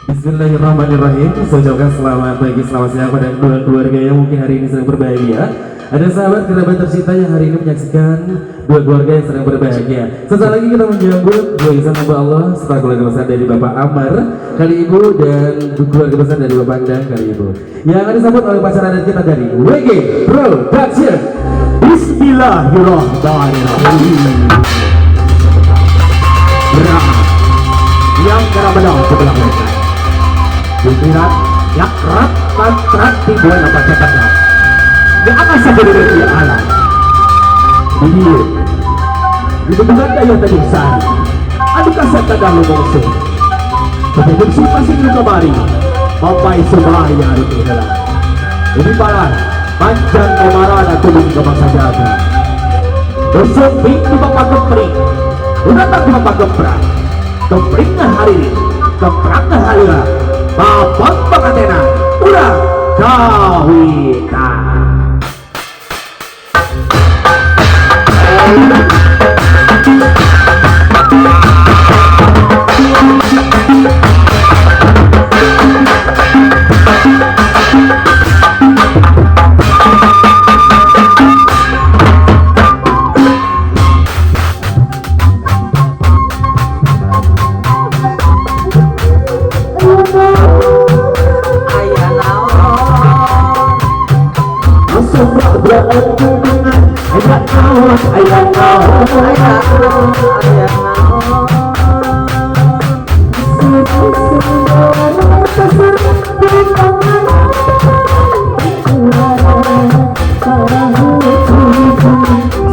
Bismillahirrahmanirrahim. Saya ucapkan selamat pagi, selamat siang pada kedua keluarga yang mungkin hari ini sedang berbahagia. Ada sahabat kerabat tercinta yang hari ini menyaksikan dua keluarga yang sedang berbahagia. Sesaat lagi kita menyambut dua insan hamba Allah setelah keluarga besar dari Bapak Amar kali Ibu dan keluarga besar dari Bapak Andang kali Ibu. Yang akan disambut oleh pacar adat kita dari WG Production. Bismillahirrahmanirrahim. Berat yang karena sebelah mereka. Pikiran yang kerat trat di bulan apa cepatnya. Di atas saja di alam. Di ditemukan daya tadi sari. Adu kasat tadalu mongso. Kemudian masih lu kemari. Mampai sebaya itu adalah. Ini para panjang kemaran tulung ke bangsa jaga. Bersembing di bapak kepring. Datang di bapak keprak. Kepringnya hari ini, kepraknya hari ini. Bapak pengantenan, udah kawitan. Aya naon? Aya naon, aya naon. Aya naon, aya naon.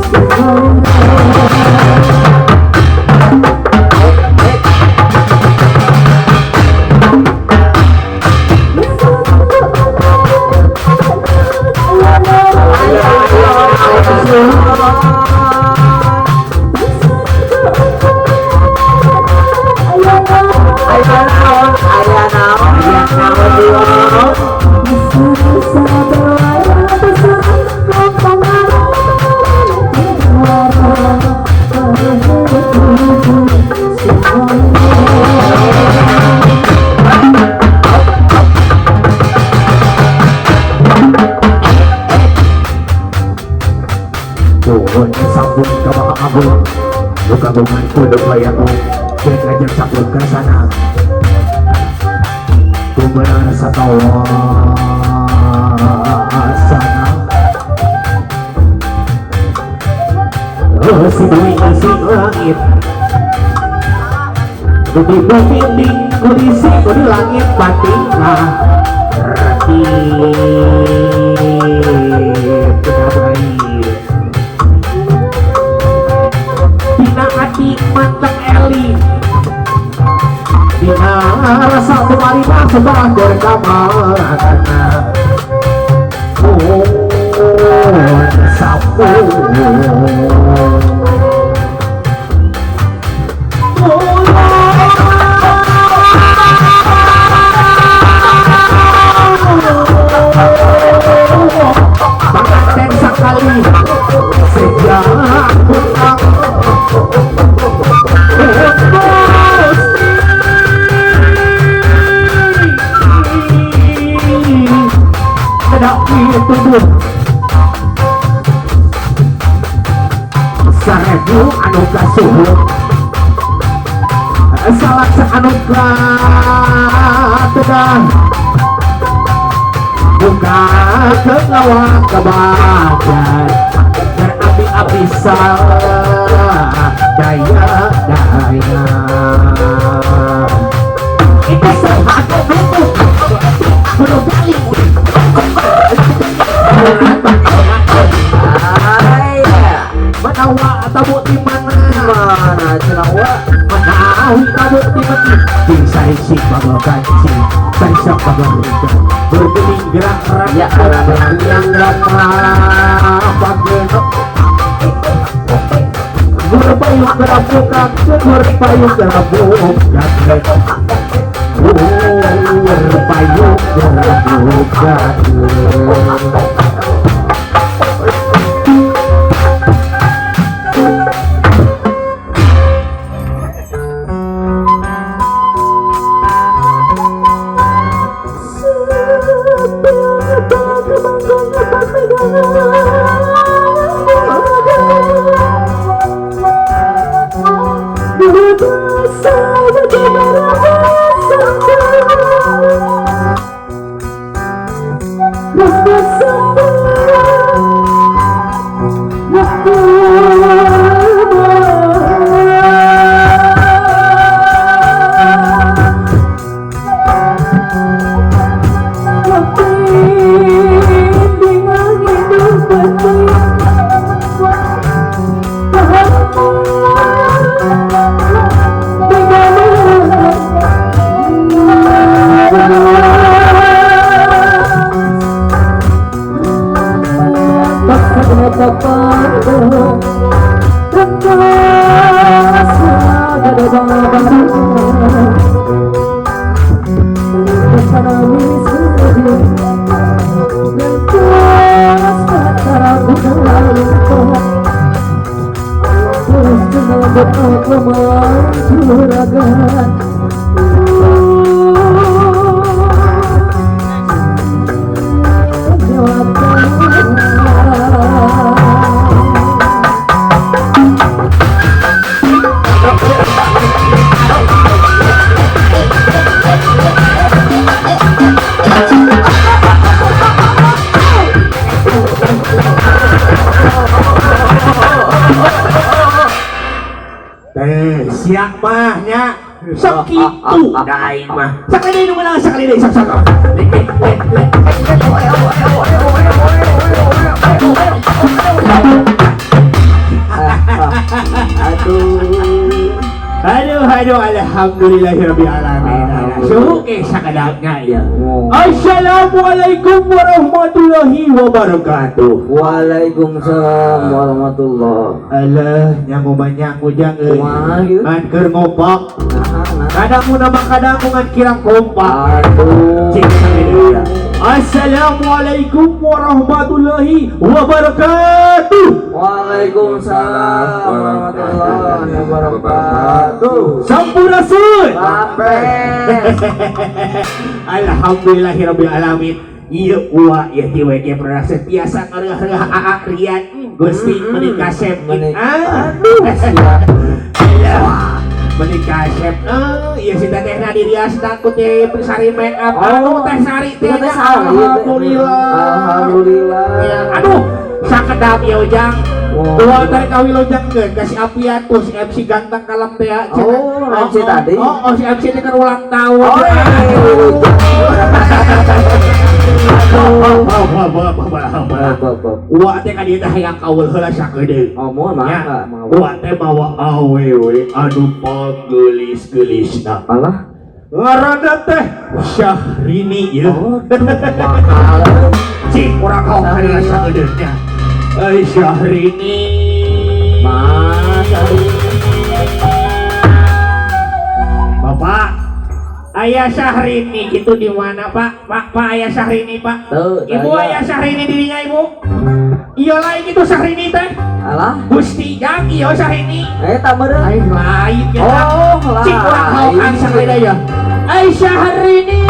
Aya naon, aya naon. Aya naon, aya naon. Aya naon. Nuhun sambung ka mga abon. Lukagungan ko lupayan mo. Kaya ngajak sambung ka sana. Kumanan sa tawa sana. Oh, si buwi sing langit. Bumi bumi di kondisi di langit patingkah. Rati Dina ati manteng eli Dina rasa pemarina sebah berkamarakana. Oh, sapu. Panganten sakali sejak pulang. Tubuh sarebu anu kasuhun salaksa anu katedah buka kengawang kebajan berapi-api daya daya itu sehatu nutup kudu gali. Aya. Manawa tabu di mana? Mana cenah wa? Manawi tabu di mana? Di saisi bagal kancing, saisa bagal ringka. Bergening gerak gerak Ya Allah. yang gerak bagenok. Berpayung gerak buka, berpayung gerak buka. Berpayung gerak buka. Sia mah nya sakitu da aing mah. Sakali deui nu meunang sakali deui sok sok. Aduh. Aduh aduh alhamdulillahirabbil alamin. Suke sakadapnya ya. Assalamualaikum warahmatullahi wabarakatuh. Waalaikumsalam warahmatullahi. Alah nyangu banyak ujang euy. Kumaha gitu? Ngan keur ngopak. Kadang mun mah kadang ngan kirang kompak. Aduh. Cik sakali ya. Assalamualaikum warahmatullahi wabarakatuh. Waalaikumsalam warahmatullahi wabarakatuh. Sampurasun. Rampes. Alhamdulillahirabbil alamin. Ieu uwa ieu ti WG Production tiasa ngareuh-reuh Aa Rian Gusti meuni kasep. Aduh siap. Meuni kasep. Ieu si tetehna di riasna ku teh Sari make up. Aduh Teh Sari teh. Alhamdulillah. Alhamdulillah. Aduh sakedap ieu ujang. Dua tarik kawilujengkeun ka si Apian tuh si MC ganteng kalem teh. Oh, MC tadi. Oh, si MC teh kan ulang tahun. Oh, Uwa teh ka dieu teh hayang kaul heula sakedeung. Oh, moal mah. Uwa teh mawa awewe anu pangeulis-geulisna. Alah. Ngaranna teh Syahrini ieu. Oh, mahal. Cik urang kaul sakedeung nya. Ay Syahrini. Mas Syahrini. Bapak, Ayah Syahrini itu di mana, Pak? Pak, Pak Ayah Syahrini, Pak. Tuh, Ibu Ayah Syahrini dirinya, Ibu. Iya lain itu Syahrini teh. Alah. Gusti jang iya Syahrini. Tak meureun. Ai lain ya. Oh, lain. Cik urang haokan sakalida ya. Ay Syahrini.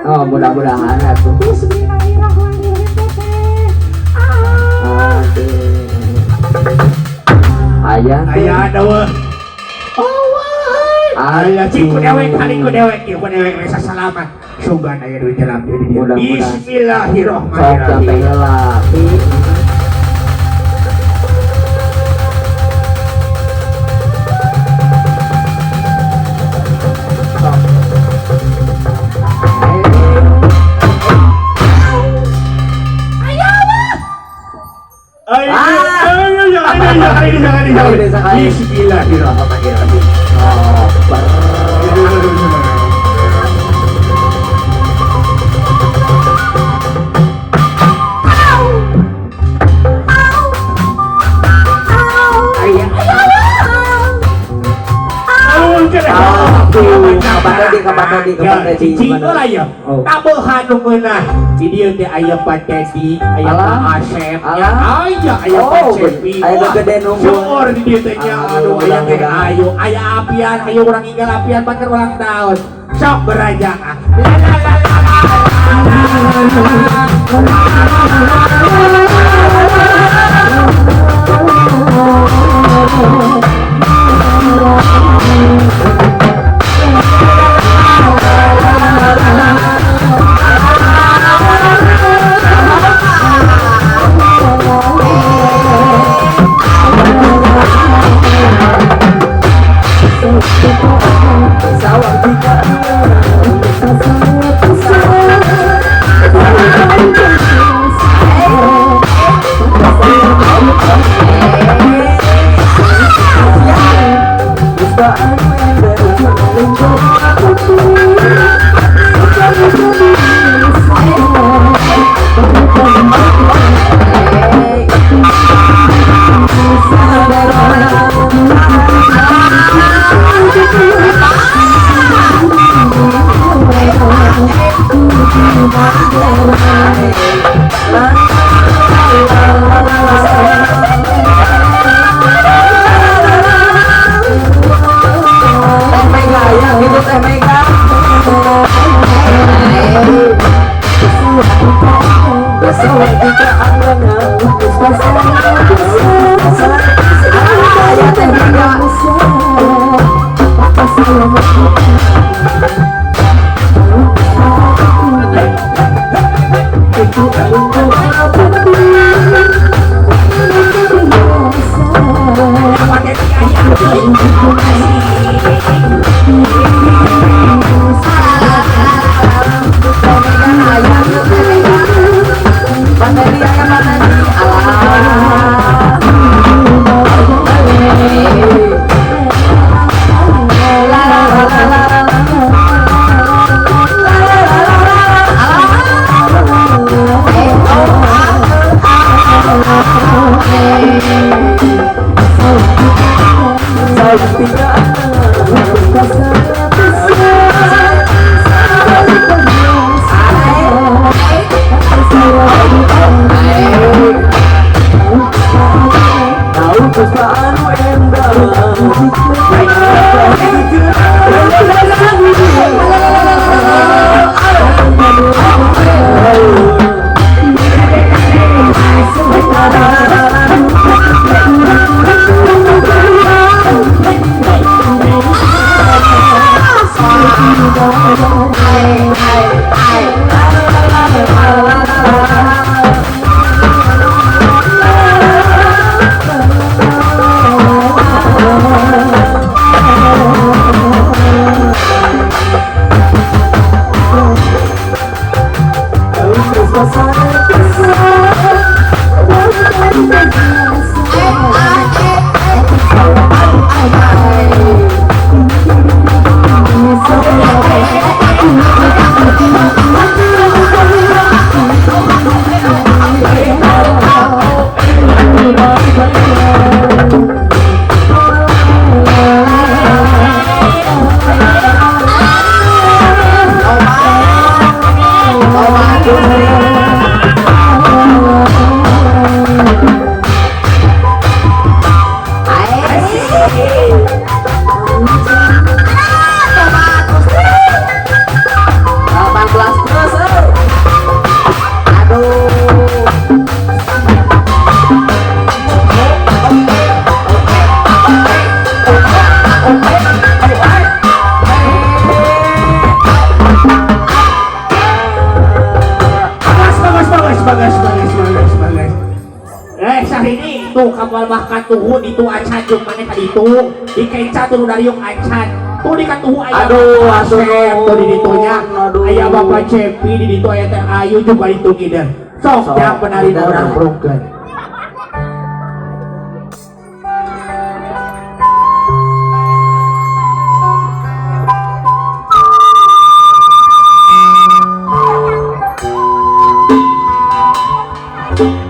Oh, mudah-mudahan atuh. Bismillahirrahmanirrahim teteh. Aduh. Ayah. Ayah ada. Oh, wah. Ayah cik ku dewek kali ku dewek ieu ku dewek rasa salaman. Sugan aya duit dalam diri dia. Bismillahirrahmanirrahim. Sok sampai heula. Bismillahirrahmanirrahim. Kabohan nu meunah. Di dieu teh aya Pak Teddy, aya Pak Asep, aya aya Pak Cepi. Aya gede nunggu. Syukur di dieu teh nya aduh aya teh ayu, aya apian, ayo urang inggal apian bakal ulang tahun. Sok berajang ah. La la la la la. Katuhu itu acan jeung maneh ka ditu dikenca turu dariung acan tuh di katuhu aya aduh tuh di ditunya aya Bapak Cepi di ditu aya Teh Ayu juga ditu ngider sok jang penari orang broken. Thank you.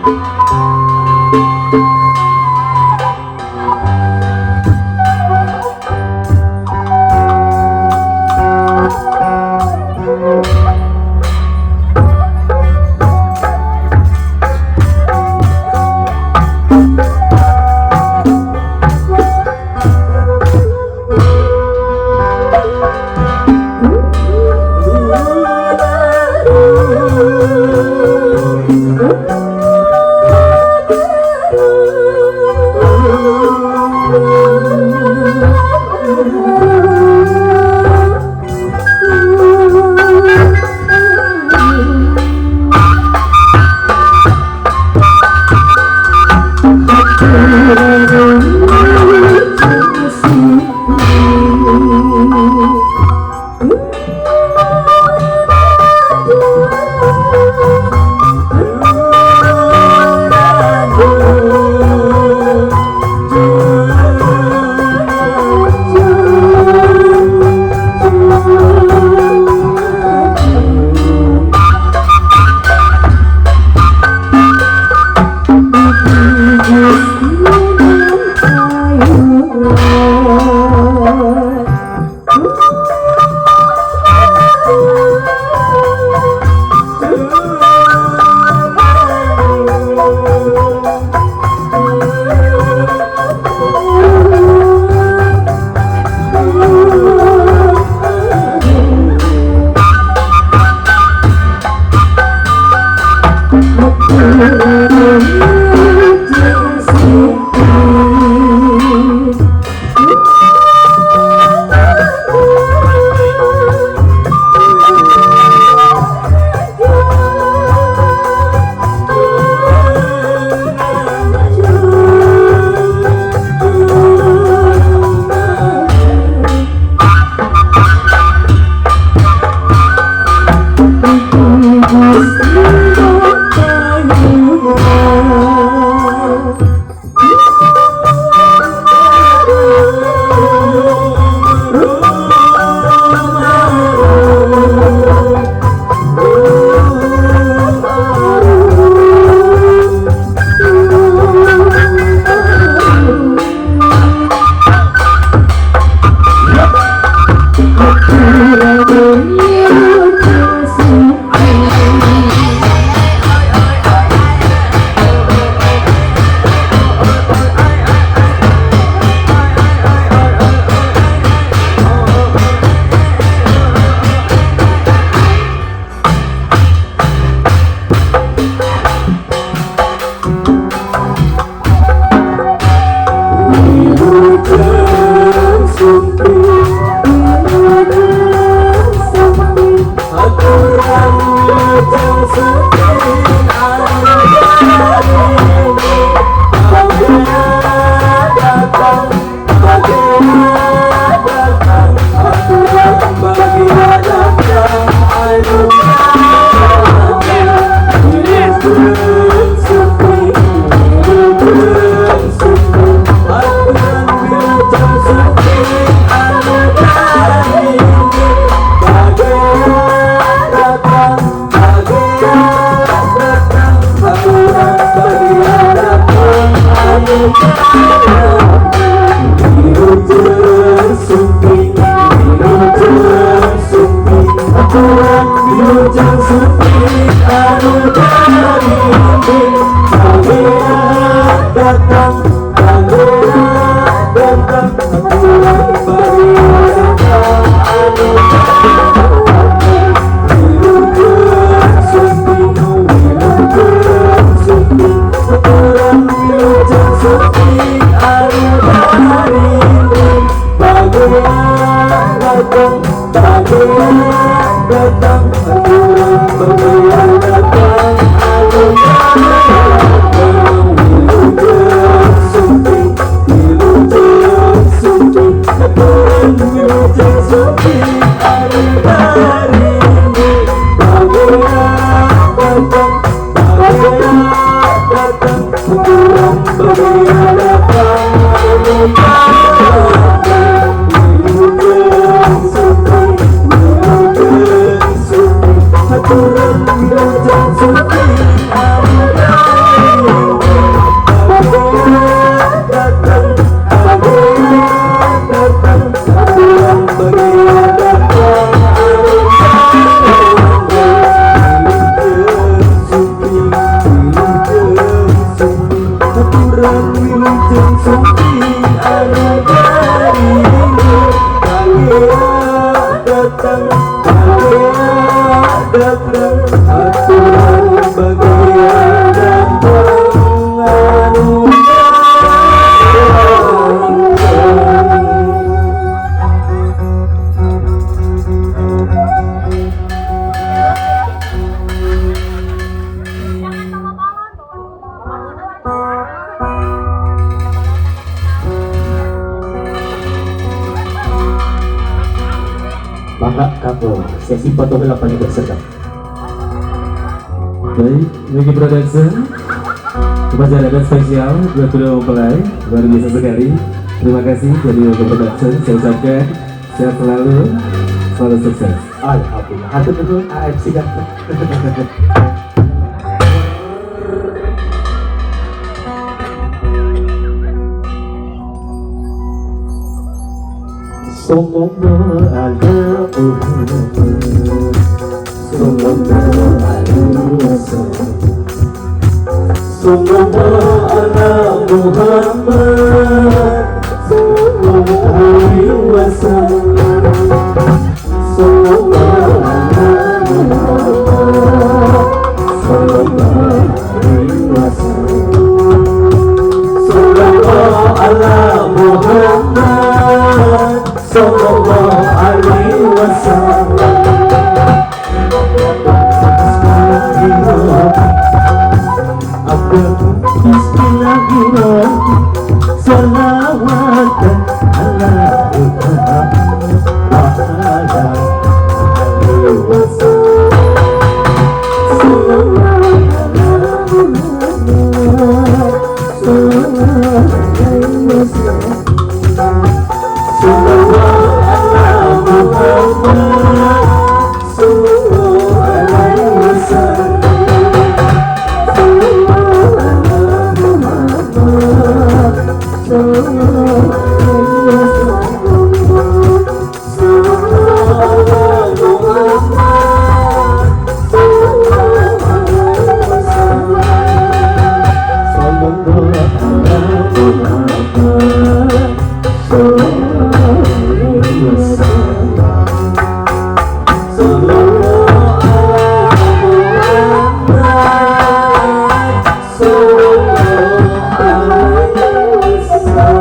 Datang, datang, aturan bagea datang, anu datang, wilujeng sumping, wilujeng sumping, aturan wilujeng sumping, ari darini. Bagea datang, bagea datang, aturan bagea datang, anu datang, wilujeng sumping, wilujeng sumping, aturan wilujeng sumping, ari darini. Bagea datang, bagea datang, aturan bagea datang, anu datang, wilujeng sumping, wilujeng sumping, aturan wilujeng sumping, anu darini. Bagea datang, bagea datang, aturan bagea datang, anu datang. Maka kamu sesi foto heula paling sedap. Baik, Megi Production upacara spesial buat kedua mempelai, luar biasa sekali. Terima kasih dari Megi Production, saya ucapkan sehat selalu, selalu sukses. Alhamdulillah. Hatur nuhun AFC ganteng. Sallallahu ala Muhammad, sallallahu alaihi wasallam, sallallahu ala Muhammad, sallallahu alaihi wasallam, sallallahu ala Muhammad, sallallahu alaihi wasallam, sallallahu ala Muhammad, sallallahu alaihi wasallam. Bismillahirrahmanirrahim, salawat ala Muhammad wa ala alihi wasallam, sallallahu ala Muhammad, sallallahu alaihi wasallam, sallallahu ala Muhammad, sallallahu alaihi wasallam, sallallahu ala Muhammad, sallallahu alaihi wasallam, sallallahu ala Muhammad, sallallahu alaihi wasallam, sallallahu ala Muhammad, sallallahu alaihi wasallam, sallallahu ala Muhammad, sallallahu alaihi wasallam.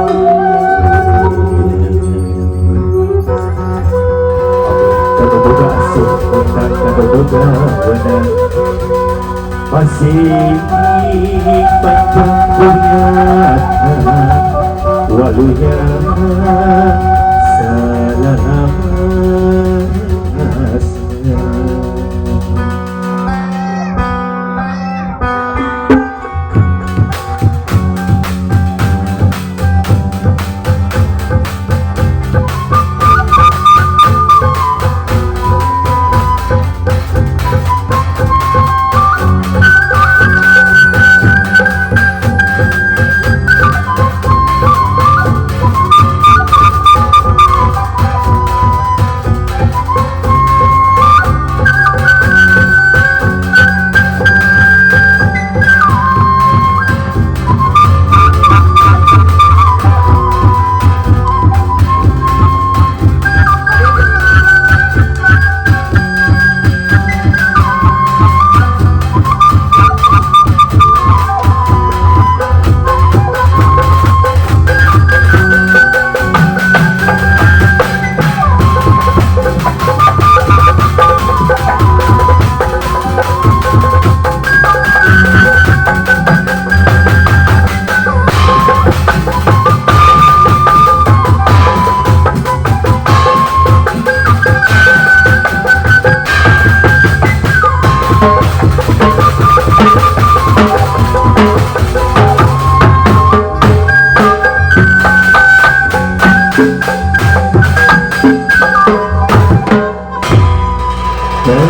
Kaboga asup kaboga wenang masih panjang punyatna walunya salamasnya.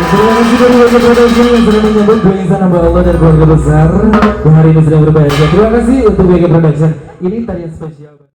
Terima kasih dari WG Production yang sudah menyambut dua insan hamba Allah dan keluarga besar yang hari ini sedang berbahagia. Terima kasih untuk WG Production. Ini tarian spesial.